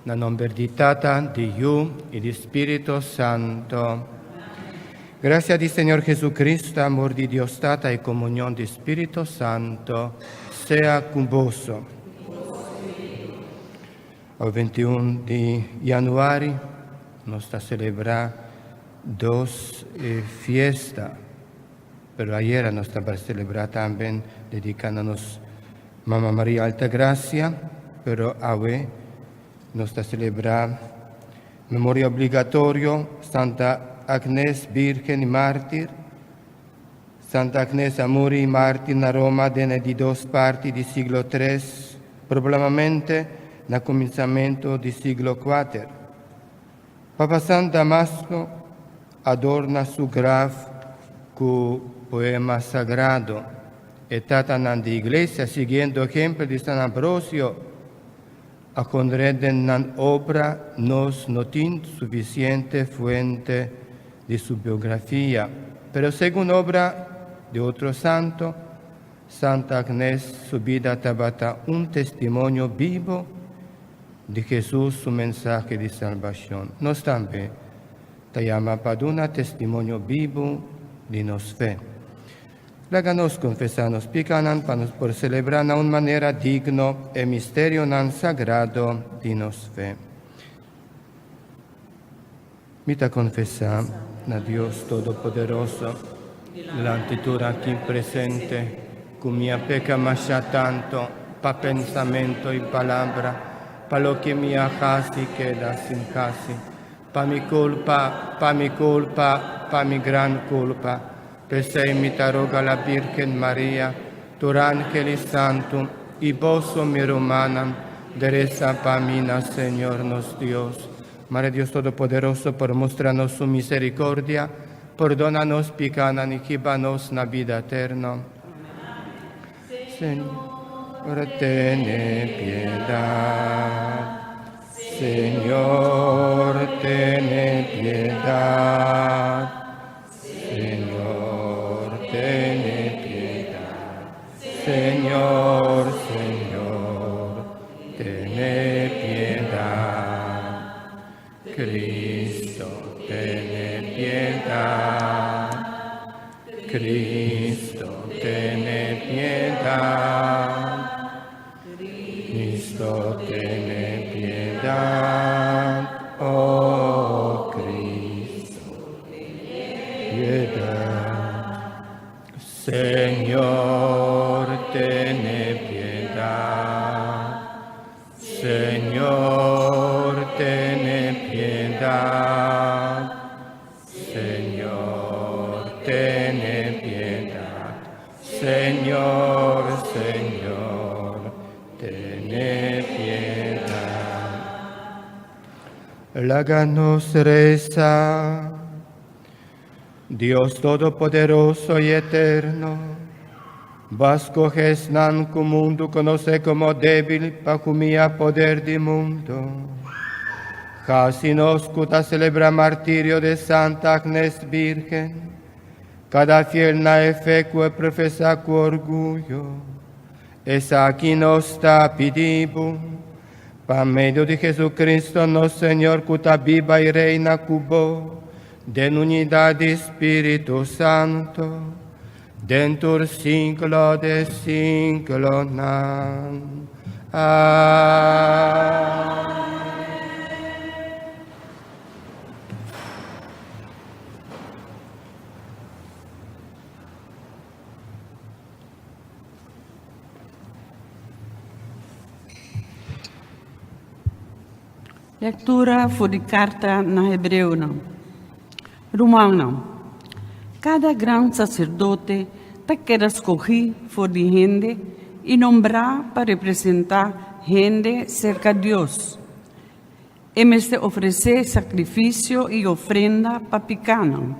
Na nomber di Tata, di Yu y di Spirito Santo. Gracia di Señor Jesucristo, amor di Dios Tata y comunión di Spirito Santo sea cu boso. Awe 21 di januari nos ta celebra dos fiesta, pero ayera nos tabata celebra tambe dedica na nos Mama Maria Altagracia, pero awe nos ta celebra memoria obligatorio Santa Agnes Virgen y Mártir. Santa Agnes a muri y mártir na Roma den e di dos parti di siglo tres, probablemente na cuminsamento di siglo cuater. Papa San Damasco adorna su graf cu poema sagrado. E tatanan di Iglesia, siguiendo ehempel di San Ambrosio, a conre den nan obra nos no tin suficiente fuente di su biografia, pero segun obra di otro santo, Santa Agnes su bida tabata un testimonio bibo di Hesus su mensahe di salbashon. Nos tambe ta yama pa duna testimonio bibu di nos fe. Laga nos konfesá nos pikanan pa nos por selebrá na un manera digno e misterionan sagrado di nos fe. Mi ta konfesá na Dios Todopoderoso, dilanti tur aki presente, ku mi a peka masha tantu pa pensamentu i palabra, pa loke mi a hasi keda sin hasi, pa mi kulpa, pa mi kulpa, pa mi gran kulpa. P'esei mi ta roga la Bírgen Maria, tur ángel i santu, i boso, mi rumannan, deresa pa mi na Señor nos Dios. Mare Dios Todopoderoso por mustra nos su misericordia, pordona nos picanan y hiba nos na bida eterno. Señor, tene piedad. Señor, tene piedad. Señor, tene piedad. Señor, Señor, tene piedad. Cristo, tene piedad. Cristo, tene piedad. Cristo, tene piedad. Oh, Cristo, piedad. Señor, tene piedad. Señor, tene piedad. Señor, tene piedad. Señor, Señor, tene piedad. Laga nos resa. Dios Todopoderoso y Eterno, Bo a scoge esnan cu mundo conoce como debil pa humia poder di mundo. Haci nos cu ta celebra martirio de Santa Agnes Virgen, cada fiel na e fe cu e profesa cu orguyo. Esaki nos ta pidi Bo, pa medio di Jesucristo nos Señor cu ta biba y reina cu Bo, Den unidad di Spiritu Santo, den tur siglo de siglonan. Amen. Lektura for di Karta na Hebreonan. Rumannan, kada gran saserdote ta keda skohí for di hende i nombrá pa representá hende serka Dios. E mester ofresé sakrifisio i ofrenda pa pikánan.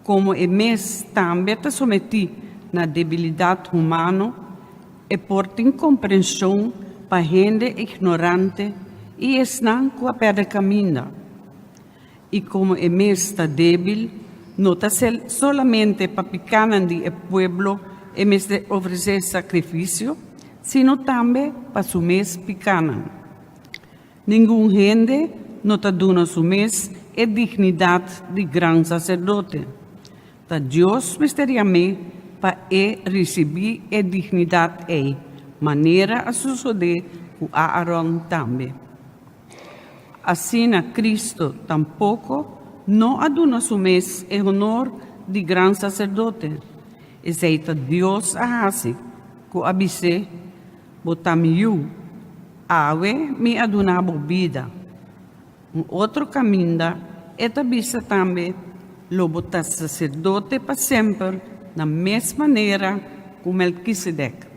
Komo e mes tambe ta sometí na debilidat humano, e por tin komprenshon pa hende ignorante i esnan ku a pèrdè kaminda. I komo e mes ta débil, no ta solamente pa pikánan di e pueblo e mester ofresé sakrifisio, sino tambe pa su mes pikánan. Ningun hende no ta duna su mes e dignidat di gran saserdote. Ta Dios mester yam'é pa e risibí e dignidat ei, manera a sosodé ku Aaron tambe. Asina Cristo tampoco no a duna su mes e honor di gran sacerdote. Esei ta Dios a haci, cu a bis'é, Bo ta mi yu, awe mi a duna bo bida. Un otro caminda e ta bisa tambe, Lo bo ta sacerdote pa semper na mes manera cu Melquisedec.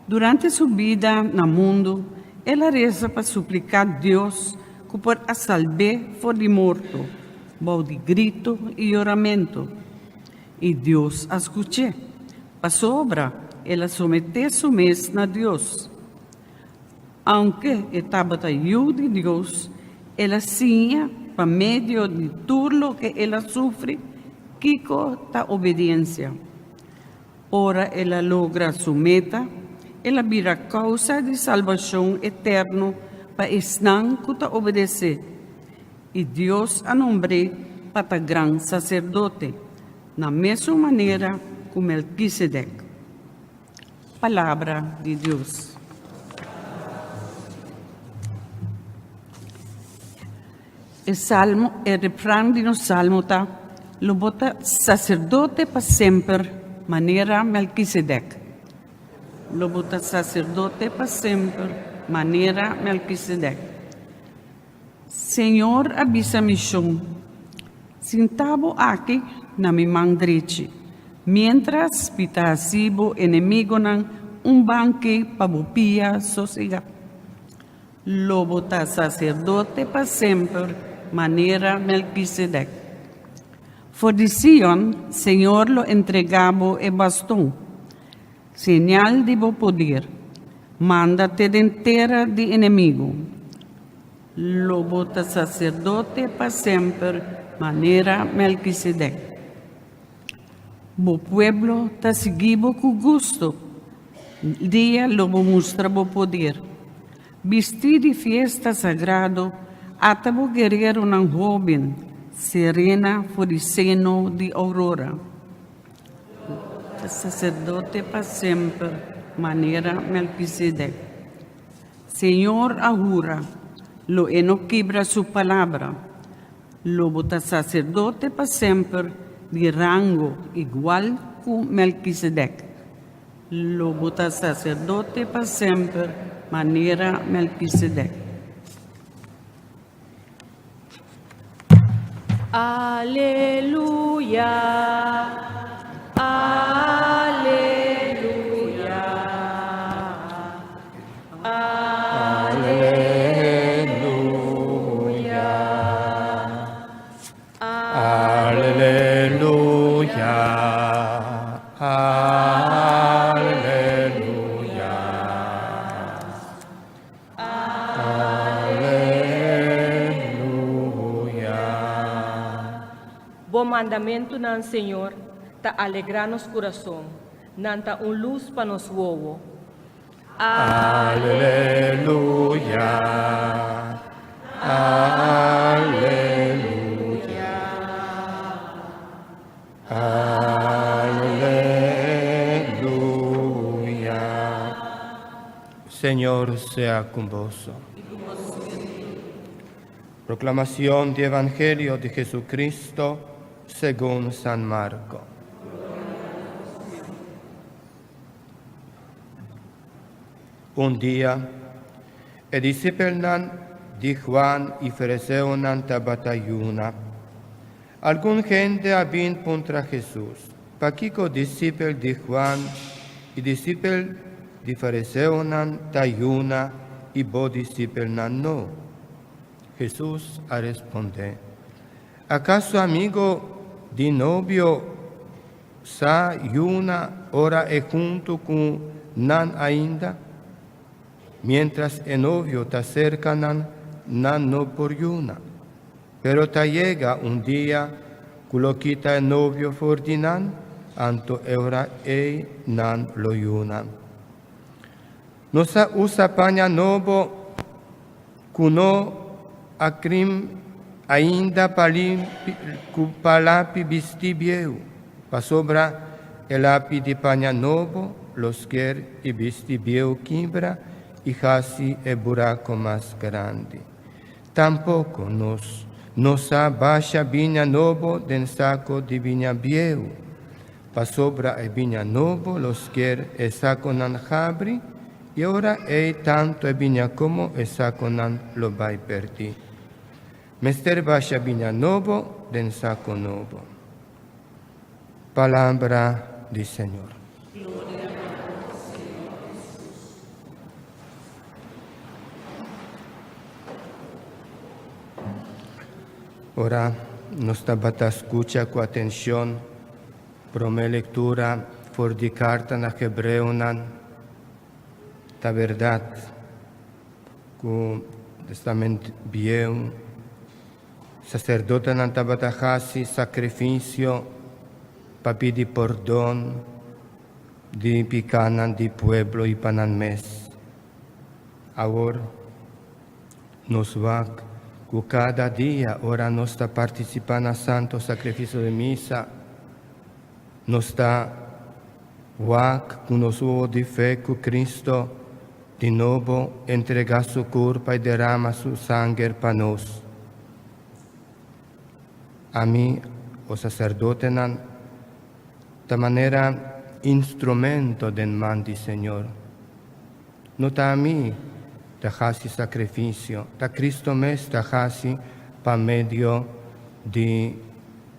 Durante su bida na mundu, el a resa pa supliká Dios ku por a salb'é for di morto bou di gritu i yoramentu. I Dios a skuch'é, pasobra el a someté su mes na Dios. Aunke e tabata Yu di Dios, el a siña pa medio di tur loke el a sufri kiko ta obediensia. Ora el a logra su meta, el a bira kousa di salbashon eterno pa esnan ku ta obedesé, i Dios a nombr'é pa ta gran saserdote, na mesun manera ku Melkisedek. Palabra di Dios. E salmo, e refran di nos salmo ta, Lo bo ta saserdote pa semper, manera Melkisedek. Lo bo ta saserdote pa semper, manera Melkisedek. Señor a bisa mi shon, Sinta bo aki na mi man drechi, miéntras mi ta hasi bo enemigonan un banki pa bo pia sosegá. Lo bo ta saserdote pa semper, manera Melkisedek. For di Sion, Señor lo entregá bo e baston, señal di bo poder. Manda te den tera di enemigu. Lo bo ta saserdote pa semper, manera Melkisedek. Bo pueblo ta sigui bo ku gustu. Dia lo bo mustra bo poder. Bistí di fiesta sagrado, ata bo guereronan hóben, serena for di seno di ourora. Ta saserdote pa semper, manera Melkisedek. Señor a hura, lo e no kibra su palabra. Lo bo ta saserdote pa semper di rango igual ku Melkisedek. Lo bo ta saserdote pa semper manera Melkisedek. Aleluya, aleluya, aleluya. Aleluya, aleluya, aleluya. Bo mandamentunan, Señor, ta alegrá nos kurason, nan ta un lus pa nos wowo. Aleluya, aleluya, aleluya. Señor sea con vos. Proclamación del Evangelio de Jesucristo según San Marco. Un dia, e disipelnan di Juan i fariseonan tabata yuna. Algun hende a bin puntra Hesus, Pakiko disipel di Juan i disipel di fariseonan ta yuna i bo disipelnan no? Hesus a respondé, Akaso amigo di nobio Sa yuna ora e huntu ku nan ainda? Miéntras e novio ta serka nan, nan no por yuna. Pero ta yega un dia ku lo kita e novio for di nan, anto e ora ei nan lo yuna. No sa usa paña nobo. Ku no a krim ainda pa limpi ku pa lapi bisti bieu, pasobra e lapi di paña nobo lo sker i bisti bieu kibra i hasi e burako mas grandi. Tampoko nos no sa basha biña nobo den sako di biña bieu, pasobra e biña nobo lo sker e sakonan habri, i ora ei tantu e biña komo e sakonan lo bai pèrdí. Mester basha biña nobo den sako nobo. Palabra di Señor. Ora nos tabata skucha ku atenshon promé lektura for di karta na Hebreonan, ta bèrdat ku Testament Bieu saserdotenan tabata hasi sakrifisio pa pidi pordon di pikánan di pueblo i pa nan mes. Awor nos wak ku kada dia ora nos ta partisipá na Santo Sakrifisio di Misa, nos ta wak ku nos wowo di fe ku Kristo di nobo entregá su kurpa i derama su sanger pa nos. Ami, o saserdotenan, ta manera instrumento den man di Señor. No ta ami ta hasi sakrifisio, ta Kristo mes ta hasi pa medio di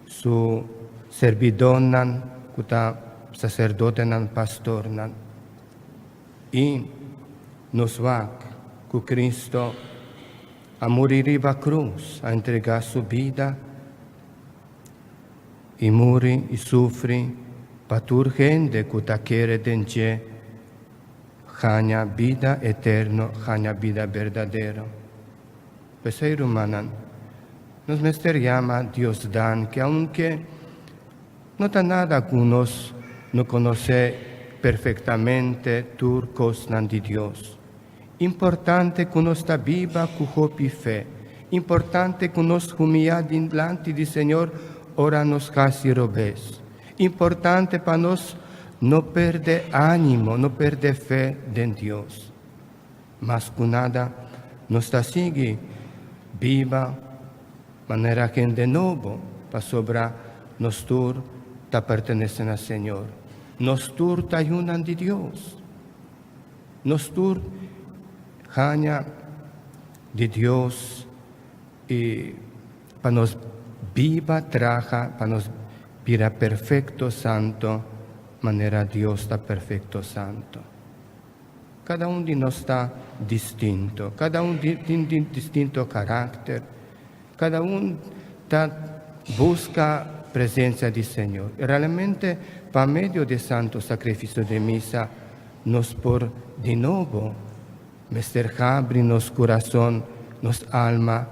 su serbidónan ku ta saserdotenan, pastornan. I nos wak ku Kristo a muri riba krus, a entregá su bida i muri i sufri pa tur hende ku ta kere den dje haña bida eterno, haña bida berdadero. P'esei, rumannan, nos mester yama Dios danki, aunke no ta nada ku nos no konosé perfektamente tur kosnan di Dios. Importante ku nos ta biba ku hopi fe. Importante ku nos humiyá dilanti di Señor ora nos hasi robes. Importante pa nos no perde ánimo, no perde fe den Dios. Mas ku nada, nos ta sigui biba manera hende nobo, pasobra nos tur ta pertenesé na Señor. Nos tur ta yunan di Dios. Nos tur haña di Dios i pa nos biba traha pa nos bira perfecto santo manera Dios ta perfecto santo. Cada un di nos ta distinto, cada un tin distinto carácter, cada un ta busca presencia di Señor. Realmente pa medio di santo sacrificio di misa nos por di nobo mester habri nos curason, nos alma,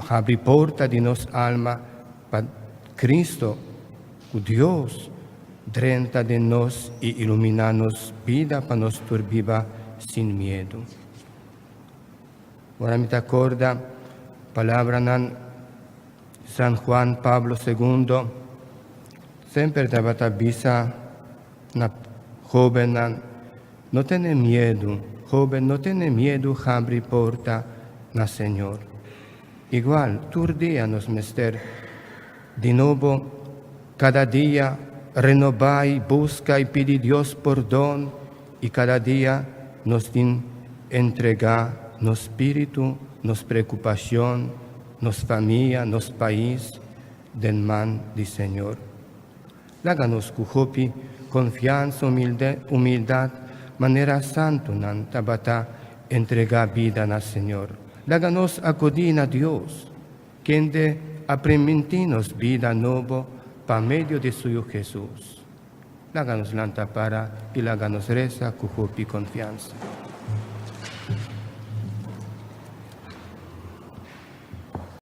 habri porta di nos alma pa Cristo, cu Dios, drenta den nos y ilumina nos bida pa nos tur biba sin miedo. Ora mi ta corda palabranan San Juan Pablo Segundo, semper tabata bisa na hobennan, No tene miedu, hoben, no tene miedu habri porta na Señor. Igual, tur dia nos mester di nobo, kada dia renobá i buska i pidi Dios pordon i kada dia nos tin entregá nos spiritu, nos preokupashon, nos famia, nos pais den man di Señor. Laga nos ku hopi konfiansa, humildat, manera santunan tabata entregá bida na Señor. Laga nos akudí na Dios, kende a primintí nos bida nobo pa medio di su Yu Hesus. Laga nos lanta para i laga nos resa ku hopi konfiansa.